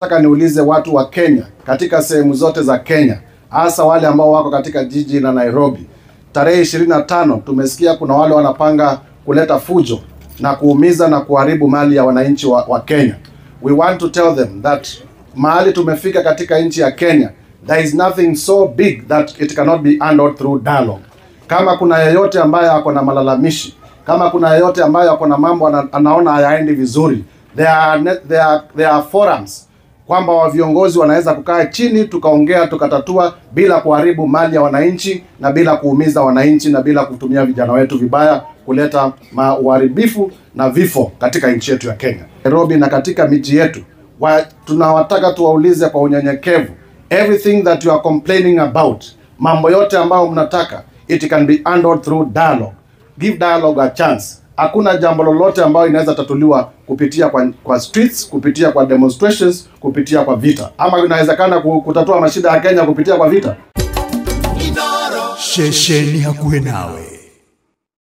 Nataka niulize watu wa Kenya katika sehemu zote za Kenya, hasa wale ambao wako katika jiji la Nairobi. Tarehe 25 tumesikia kuna wale wanapanga kuleta fujo na kuumiza na kuharibu mali ya wananchi wa Kenya. We want to tell them that mahali tumefika katika nchi ya Kenya, there is nothing so big that it cannot be handled through dialogue. Kama kuna yeyote ambaye ako na malalamishi, kama kuna yeyote ambaye ako na mambo anaona hayaendi vizuri, there are forums kwamba wa viongozi wanaweza kukaa chini, tukaongea, tukatatua bila kuharibu mali ya wananchi na bila kuumiza wananchi na bila kutumia vijana wetu vibaya kuleta uharibifu na vifo katika nchi yetu ya Kenya. Nairobi na katika miji yetu tunawataka tuwaulize kwa unyenyekevu, everything that you are complaining about, mambo yote ambayo mnataka, it can be handled through dialogue. Give dialogue a chance. Hakuna jambo lolote ambayo inaweza tatuliwa kupitia kwa streets, kupitia kwa demonstrations, kupitia kwa vita. Ama inawezekana kutatua mashida ya Kenya kupitia kwa vita? Shesheni hakuhe nawe.